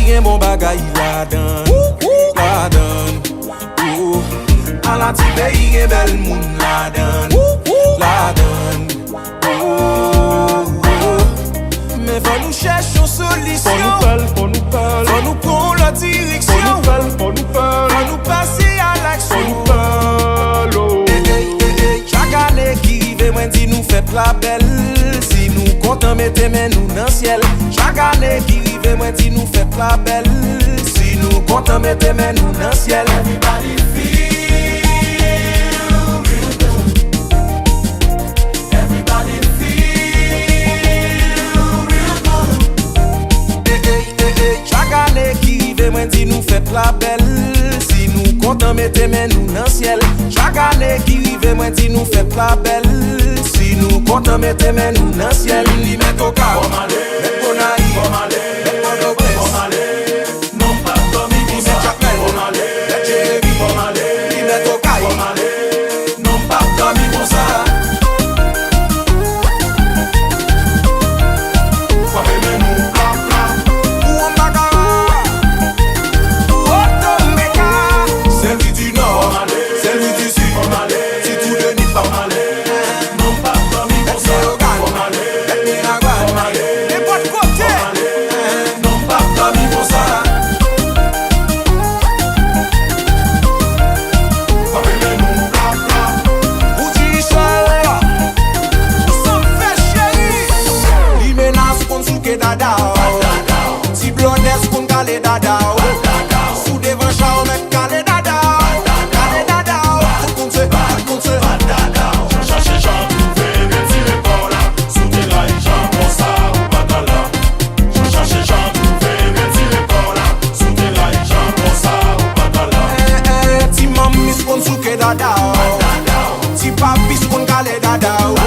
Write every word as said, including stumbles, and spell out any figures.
Gen bon bagay ladan, ladan. Ooh. Ala ti peyi gen bèl moun ladan, ladan. Ooh, ooh. Men fò nou chèche yon solisyon. Fò nou fè l, fò nou fè l. Fò nou pran yon lòt direksyon. Fò nou fè l, fò nou fè l. Fò nou pase a laksyon. Fò nou fè l, oh. Ey, ey, ey, ey. Chak ane ki rive, mwen di nou fèt la bèl. Si nou kontan, mete men nou nan syèl. Chak ane ki rive, mwen di nou fèt la bèl. Si nou kontan, mete men nou nan syèl. Everybody feel real good. Everybody feel real good. Ey, ey, ey, ey. Chak ane ki rive, mwen di nou fèt la bèl. Si nou kontan, mete men nou nan syèl. Chak ane ki rive, mwen di nou fèt la bèl. Si nou kontan, mete men nou nan syèl. Li mèt Okap, mèt Gonayiv, mèt Pòtoprens, li mèt Jakmèl, mèt Jeremi, li mèt Okay. Non, m p ap dòmi konsa. Frape men nou pla, pla. Pou Wonbakara, pou Otomeka. Sèlwi di Nò, Sèlwi di Sid, Ti Tou Deni, pa m ale. Non, m p ap dòmi konsa. Lèyogàn, Miragwàn, nenpòt kote. Non, m p ap dòmi konsa. Frape men nou pla, pla. Ou di Richard, ou sanm fè cheri. Limenas konn souke dada w. Ti Blòdès konn kale dada w. Sou devan cha w mèt kale dada w. Kale dada w. Tout moun se, tout moun se. Jan chache jan twouve, retire kò w la. Si w te rayi jan konsa, ou pa ta la. Jan chache jan twouve, retire kò w la. Si w te rayi jan konsa, ou pa ta la. Eh, eh, ti manmi konn souke dada w. Ti papi konn kale dada w.